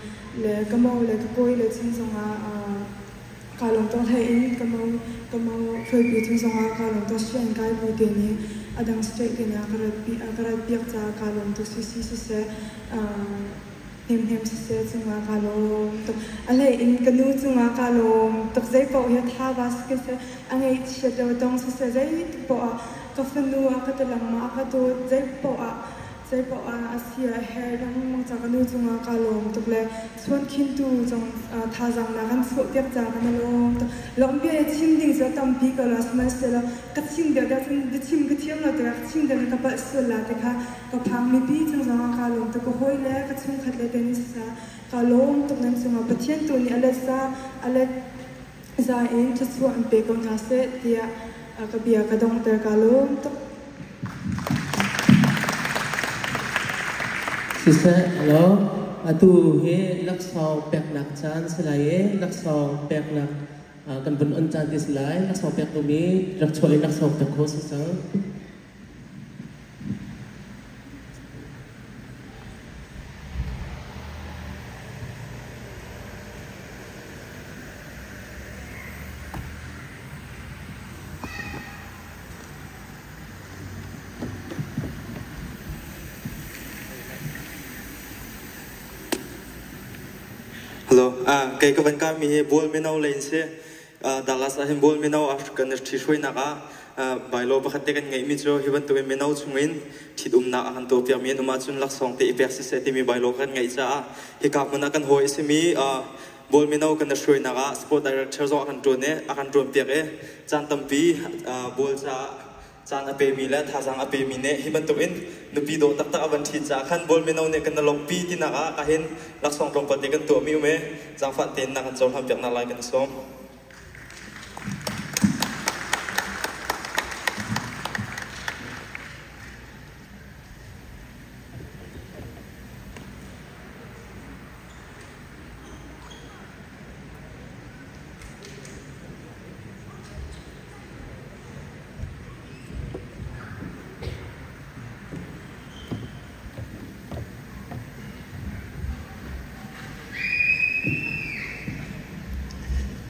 Le ka mo le ka kawi le chin zongah kaa lawm tuk hlei in ka mo ka mo hruaipi cung zongah kaa lawm tuk sian kai bu te nih a dang state te nih a ka ratpiak caah kaa lawm tuk sisi siseh hnemhnem siseh cungah kaa lawm tuk. A hlei in ka nu cungah kaa lawm tuk. Zei paoh hi tha va siseh a ngeihchiat lo tong siseh zeitik paoh ah ka fanu a ka ti lengmang a ka dawt zei paoh ah Zeipaoh ah a si a herh lengmang ca ka nu cungah kaa lawm tuk le chuankhintu zong thazaang na kan chuahpiak caah kan i lawm tuk. Lawmhbia hi chim ding cu a tampi ko la sihmanhsehlaw ka chim deuhdeuh cun biachim ka thiam lo tikah ka chim deuh in ka palh sual la ti kha ka phang. Mipi cung zongah kaa lawm tuk. Ka hawile ka chungkhat le te nih siseh kaa lawm tuk nan cungah Pathian tu nih a let za a let za in thluachuah an pe ko hna seh tiah ka bia ka donghter. Kaa lawm tuk. Siseh law atu hi laksawng peknak caan si lai i laksawng peknak kan vun on caan ti si lai. Laksawng pek duhmi rak chuah in laksawng pek khawh si cang. Hello, kei ka van kami hi Bual Mino lei in si. Dallas ah hin Bual Mino African ṭhihruainak ah bylaw pakhat te kan ngeihmi cu hi bantukin mino chungin ṭhitumnak a kan tuahpiakmi an um ahcun laksawng te i pek siseh timi bylaw kan ngeih caah hika hmun ah kan hawi a simi Bual mino kan i hruainak ah sport director zong a kan ṭuan i a kan ṭuanpiak i caan tampi bual caah caan a pemi le thazaang a pemi nih hi bantukin nupi dawh taktak a van ṭhit caah khan bual mino nih kan i lawmhpi tinak ah kahin laksawng tlawmpal te kan tuahmi um i zaangfah tein na kan cohlanpiaknak lai kan i sawm.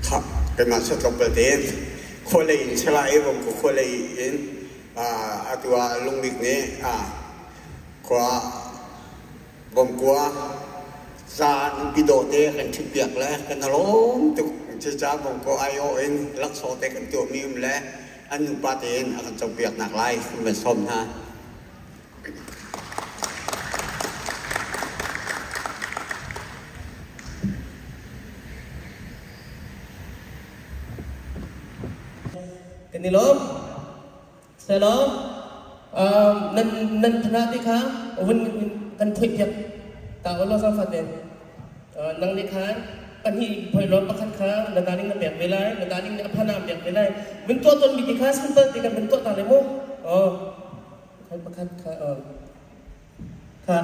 Khah, keimah cu tlawmpal tein khualei in sala i vom ku khualei in atu ah Lungbik nih khua Vomkua zaan bidaw te kan ṭhitpiak le kan i lawm tuk. Cucaah Vomkua aiawh in laksawng te kan tuahmi um le an nupa tein a kan copiaknak lai kan van sawm hna. Kan i lawm. Selaw nan nan thana te kha vun kan phoih piak ta ulaw zaangfah nang nih khan pahnih phoih law pakhat kha na darling na pek ve lai na darling nih a phana pek ve lai vun tuah tawn mi ti kha simple ti kan vun tuah ta le mu oh pakhat pakhat kha kha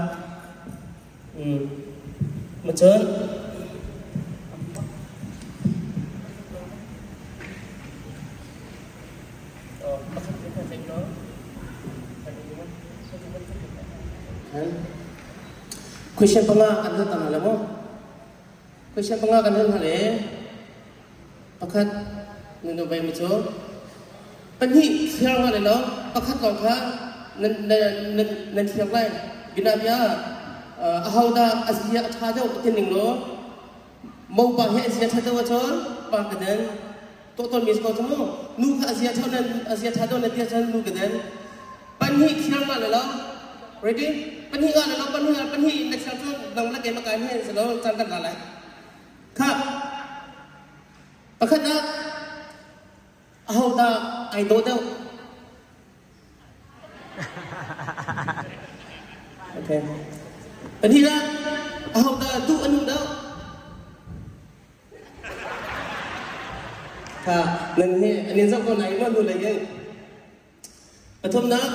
ma cun Question panga kan hal tang le mu. Question panga kan hal hna le pakhat nu bai mu cu pahnih thiar nga le lo pakhat lawng kha nan nan nan thiar lai bina bia aho dah a zia a ṭha deuh ti ning law mo pa hi a zia ṭha deuh ahcun pa ka den tuah tawnmi si ko cu mu nu kha a zia ṭha na a zia ṭha deuh na ti ahcun nu ka den pahnih thiar nga le lo. Ready? Pahnih nga le lo pahnih nga pahnih na thiang cu nang le keimah kai hin si lo caan kan la lai. Kha pakhat ah aho dah ai dawh deuh? Okay. Pahnih ah aho dah duh a nung deuh? Kha nan hi an in zoh ko nain maw nu lei in Pathumnak,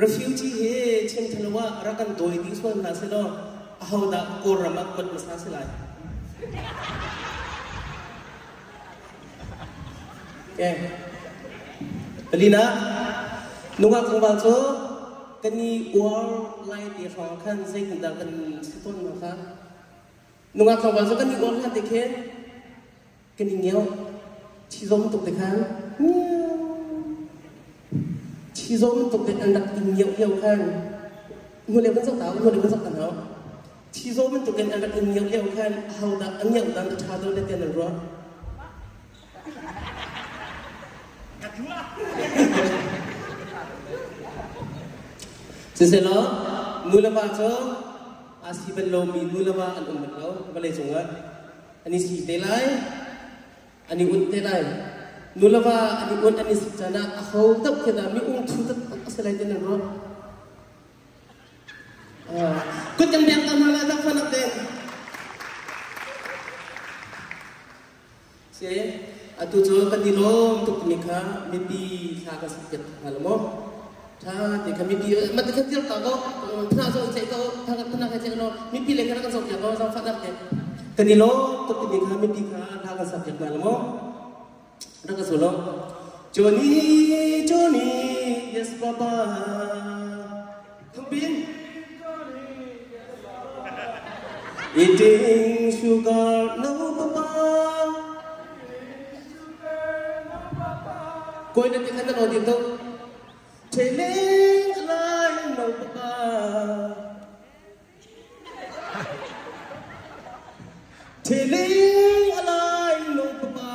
refugee hi chim thalo ah rak kan dawi dih sual hna sehlaw ahodah Kawlram ah kuat hmasa si lai? Okay. Palinak, nungak tlangval cu kan i uar lai te hrawng khan zeitindah kan si tawn hna kha? Nungak tlangval cu kan i uar hna te khin kan i ngeo chizawm tuk te khan chizawm tuk te an rak i ngeo lio khan hnulei van zoh ta hnulei van zoh ta hna chizawm bantuk in an rak i ngeo lio khan ahodah a ngeo dan a ṭha deuh le tiah nan ruah? Siselaw nu le va cu aa si bal lomi nu le va an um bal lo vawlei cungah. An i si te lai, an i unh te lai. Nu le va an i unh an i si caan ah aho deuh khi dah mi ungthu taktak a si lai ti nan ruah? Kut kan beng ta hna lai dah fanak te. Si, atu cu kan i lawm tuk timi kha mipi thla kan sak piak hna lo maw? Tha ti kha mipi mah ti kha tir ta ko thana zo che ko thana kha che ko mipi le kha kan zoh piak ko zaangfahnak te kan i lawm tuk timi kha mipi kha thla kan sak piak hna lo maw? Rak ka lo. Johnny, Johnny, yes papa. Thungbin. Eating sugar, no papa. Koi na tikhan na lo din to. Trailing alive, no papa. Trailing alive, no papa.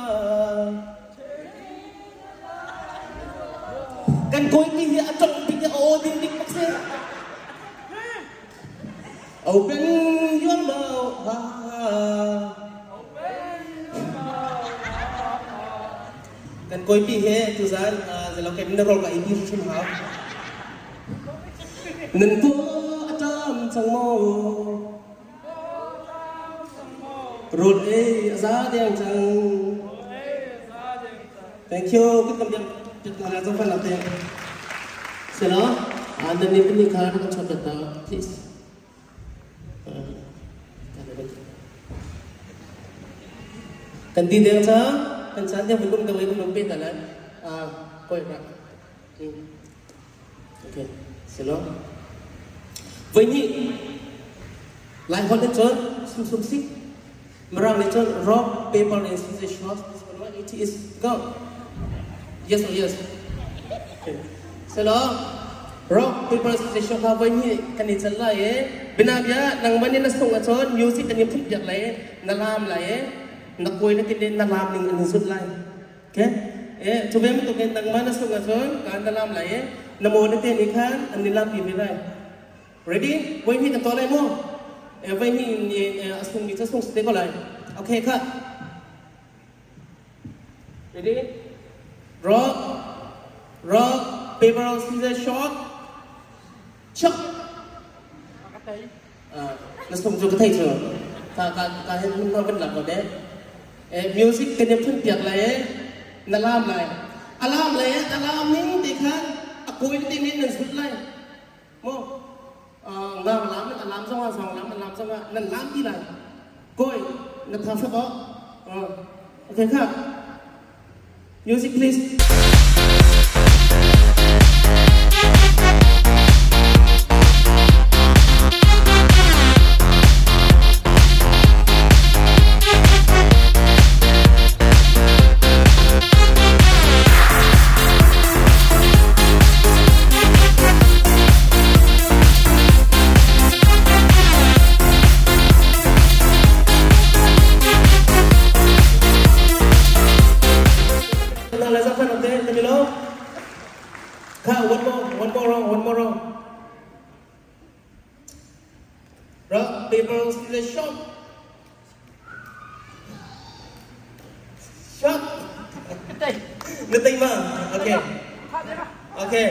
Kan koi mi hi a tong bik a aw ding ding bak si. Open your mouth. Ha. Kan koi pi he tuzan zalo ke na rol ka ipi hrim hau. Nan paw a ṭam cang maw? Rawl ei a za deng cang. Thank you. Kut kam biang pit na la fan te. Selo, nan ni pini kha kan chot ta please. Kan ti deng cha, kan chan dia belum dawai belum pe ta la. Koi ra. Okay, selo. Voi ni Lai holh in cun sumsum sik Mirang nih cun rock, paper and scissors shot. It is go. Yes or yes? Okay. Selo rock, paper, scissors shot kha voi ni kan i cal lai e. Binabia nangman in na sung ahcun music kan in phun piak lai e, na lam lai e, na kuai na tin na lam ning an zut lai. Okay? E, cu ve bantuk in nangman na sung ahcun kan na lam lai e, na mo na te nih khan an ni lam pi ve lai. Ready? Voi hnih kan tuah lai mu. Voi hnih a sungmi cu sung te ko lai. Okay, kha. Ready? Rock, rock, paper, scissors, shot. Chok. Na sung cu ka thei cu. Ka ka ka hin na van lak ko de. Music kan in phun piak lai e. Na lam lai. A lam lai e, a lam ning te khan a kawi te nin nan zut lai. Maw ngang lam in a lam zongah zawng lam an lam zongah nan lam ti lai. Kawi na tha fak aw. Okay kha. Music please. Kha, one more, one more round, one more round. Rock, paper, scissors, shot. Shot. Na tei ma? Okay. Okay.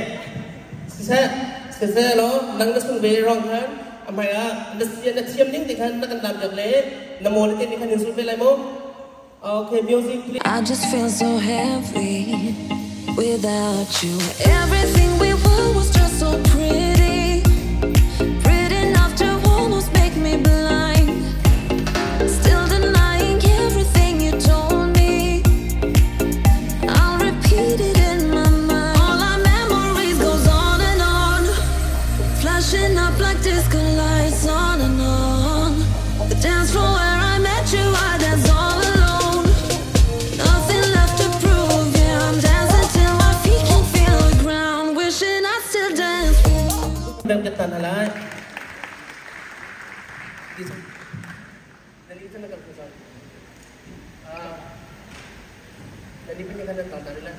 Siseh, siseh lo, nang na sung ve rong khan, amai a, na sian na thiam ning te khan na kan dam jak le, na mo le te ni khan in sul ve lai mo. Okay, music please. I just feel so heavy without you. Everything we were was just so pretty, pretty enough to almost make me blind. Still denying everything you told me. I'll repeat it in my mind. All our memories goes on and on, flashing up like disco lights on and on. The dance floor where I met you, I dance all alone. Nothing left to prove, yeah. I'm dancing till my feet can't feel the ground. Wishing I still dance. Bem ka tan halai. Nani ito na kan kusan. Ah, nani pa niya kan tan tan la.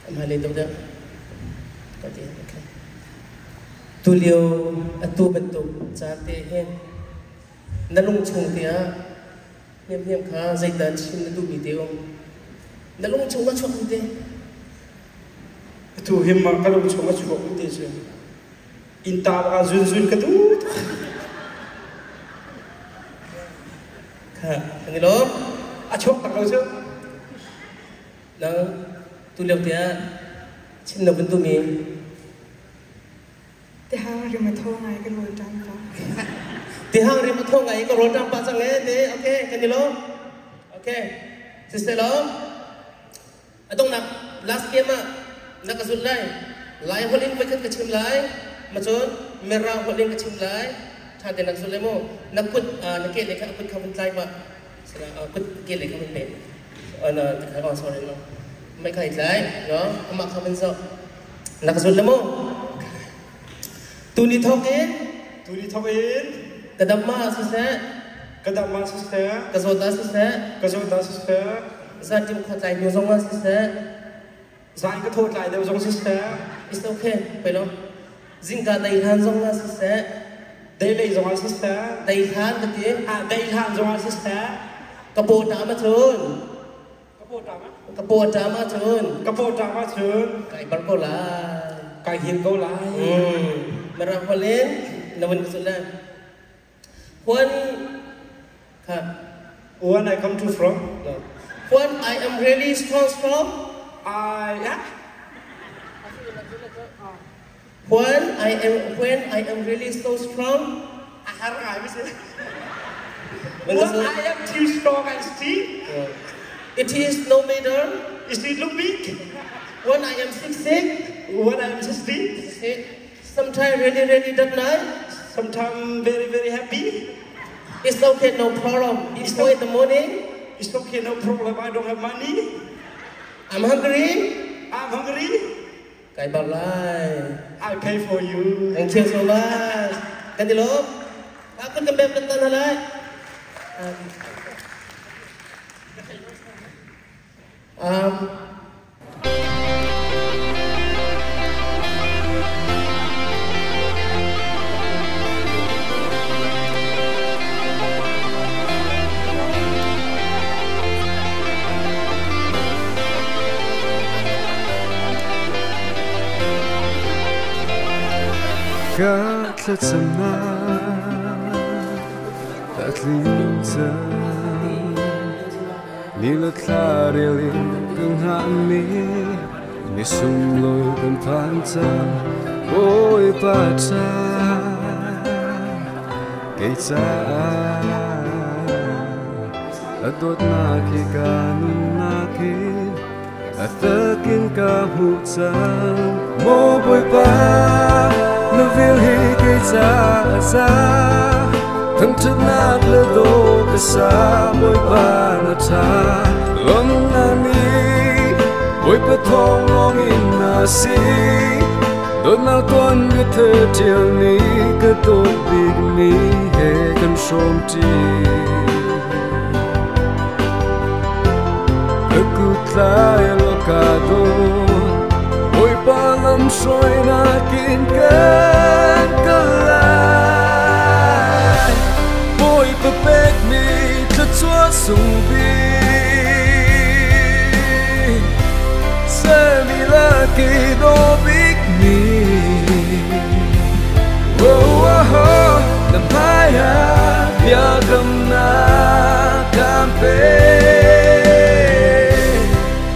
Am halai to da. Kati, okay. Tulio atu bantuk caan te hin na lung chung te ah niam niam kha zeidah chim na duhmi te um na lung chung a chuak mi te. Atu him ma ka lung chung a chuak mi te cu inn ta ah zun zun ka duh tuk. Kha kan i lawm. A chuak tak lo cu. Nang tu lio te ah chim na vun duhmi. Tihang rim a thaw ngai ka rawl ṭam pah. Tihang rim a thaw ngai ka rawl ṭam pah cang ee te okay kan i lawm. Okay. Siseh law a donghnak last game ah na ka zulh lai. Lai holh in voikhat ka chim lai. Ma cun Mirang holh in ka chim lai. Ṭha tein na ka zulh lai mu. Na kut na ke lei kha a kut kha vun tlai pah. Kut ke lei kha vun peh. Na kha oh sorry no. Mei kha i tlai. No amah kha vun zoh. Na ka zulh le mu. Tuni thawk in Tuni thawk in ka dam ma siseh ka dam ma siseh ka zawt ah siseh ka zawt ah siseh zatim khua tlai hnu zong ah siseh zan ka thaw tlai deuh zong siseh it's okay pei lo zingka dei hlan zong ah siseh dei lei zong ah siseh dei hlan ka ti ah dei hlan zong ah siseh ka paw ṭam ahcun ka paw ṭam ahcun ka paw ṭam ahcun kai bar ko lai kai hil ko lai Mirang holh in na vun ka zulh lai when kha when I come to from no when I am really strong from I yeah when I am really so strong a har ngai mi si when I am too strong and still it is no matter is it look big when I am sick sick when I am 60 sometimes really really that night sometimes very very happy it's okay no problem it's 4 in the morning it's okay no problem I don't have money I'm hungry I'm hungry kai bar lai I pay for you thank you so much kan ti lo aku kan bem tan halai Ka thlacamnak a tling cang. Ni le thla rel in ka hngahmi ni sunglawi kan phan cang. Bawipa ca kei caah a dawtnak hi ka nunnak in a takin ka hmuh cang. Maw Bawipa, na vel hi kei caah a za. Thangṭhatnak le daw ka sa, Bawipa na ṭha. Lawmhnak nih Bawipa thawng lawngin na si. Dawtnak tuanbia the ṭial ni ka dawt bikmi he kan hrawmṭi. Ka kut tlai law ka dawt, Bawipa lam soi na kin kan kalai Boy pepek mi tla sung bi Se mi la ki do big mi Oh oh oh na maya bia gam na kampe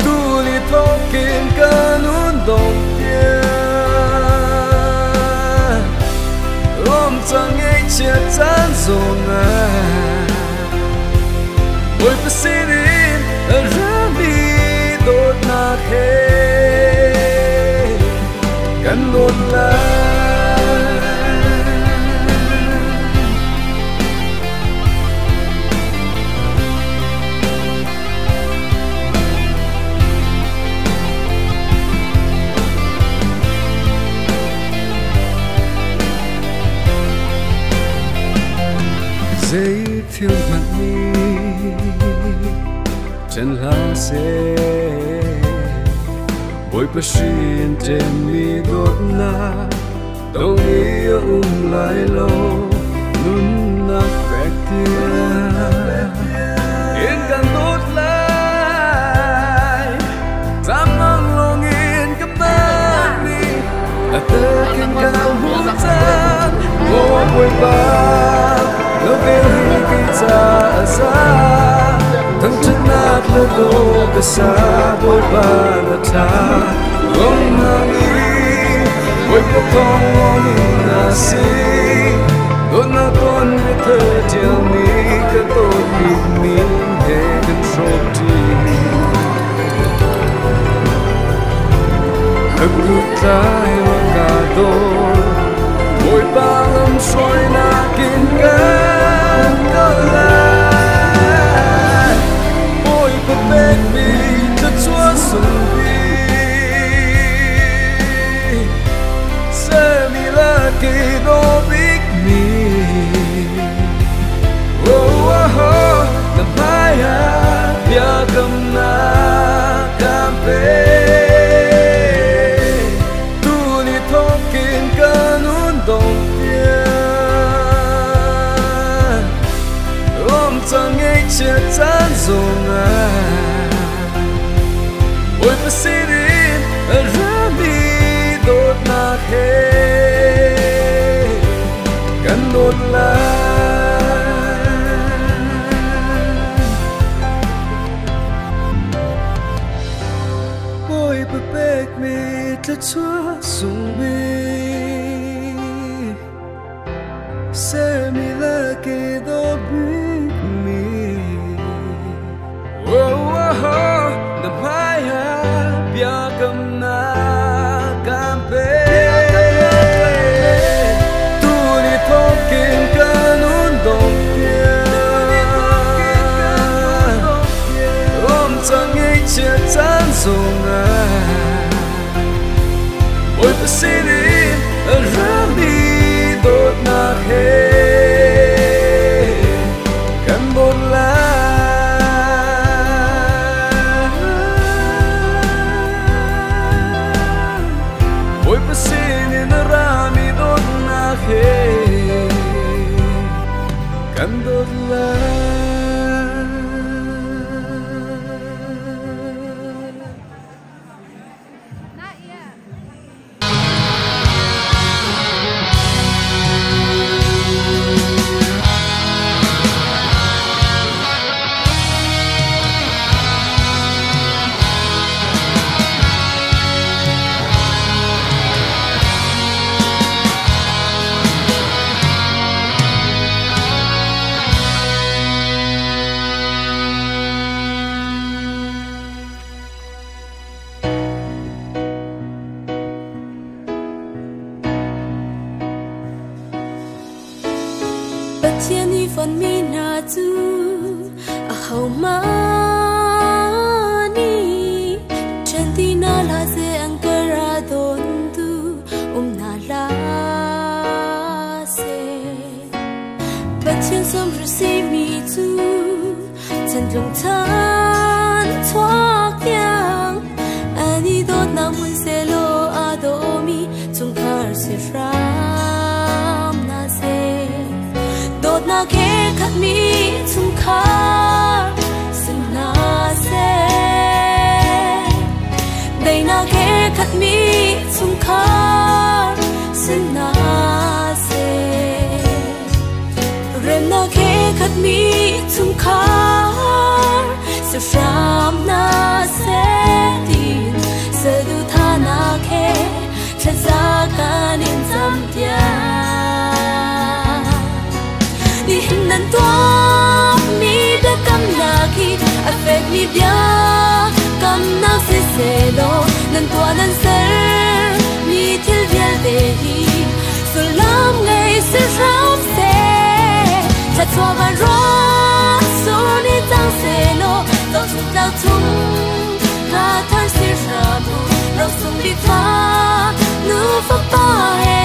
Tu ni thokin kanun dong tia Rom chang ei chia chan zong a Ôi pasirin rami dot na he kan non la Dây thiếu mặt mi chân la se Bôi pasin trên mi đốt na Dong i lại lo Nun na pek tia Yên càng tốt lại Tamang longin kamani At aking kahutan O buhay ba Lo vel hi ki sa Thang chân nát lơ đô ka sa bôi ba na ta Gong na mi Bôi pa tong ngong na si Đôi na ton mi thơ chiều mi Ka tôi big mi he kan shrop ti Haglut tai wa ka do Bôi ba lam soi na kin kan kalai Bôi pa pek mi ta chua sung bi Se mi la ki do big mi Oh oh oh na maya bia kam na kampe Tu ni thokin kanun dong tia Rom chang ei chia chan zong a Ôi pasirin rami dot na he Kan dot la Bôi pepek mi tla chua sung bi Se mi la ke do big mi Oh oh oh na maya bia kam na kampe Tu ni thokin kanun dong tia Rom chang ei chia chan zong a Ôi pasirin rami dot na he Kan dot la Ôi pasirin rami dot na he Kan dot la Pathian hi fon mi na chu a hau ma ni chen ti na la se ang kara don tu na la se Pathian som ru si mi chu chen lung chan thuak yang ani dot na mun se lo a do. mi chungkhar si hna seh. Daihnak he khat mi chungkhar si hna seh. Remnak he khat mi chungkhar si hram hna seh tiin saduhthahnak he thlaza kan in campiak. Nihin nan tuahmi biakamnak hi a fekmi biakamnak si sehlaw nan tuah nan ser mi thil vialte hi sullam ngei si hram seh. Thluachuah van ruah sur ni cang sehlaw zohchuk tlak chung hla thar si hram u. Rosung bik fa nu fapa he.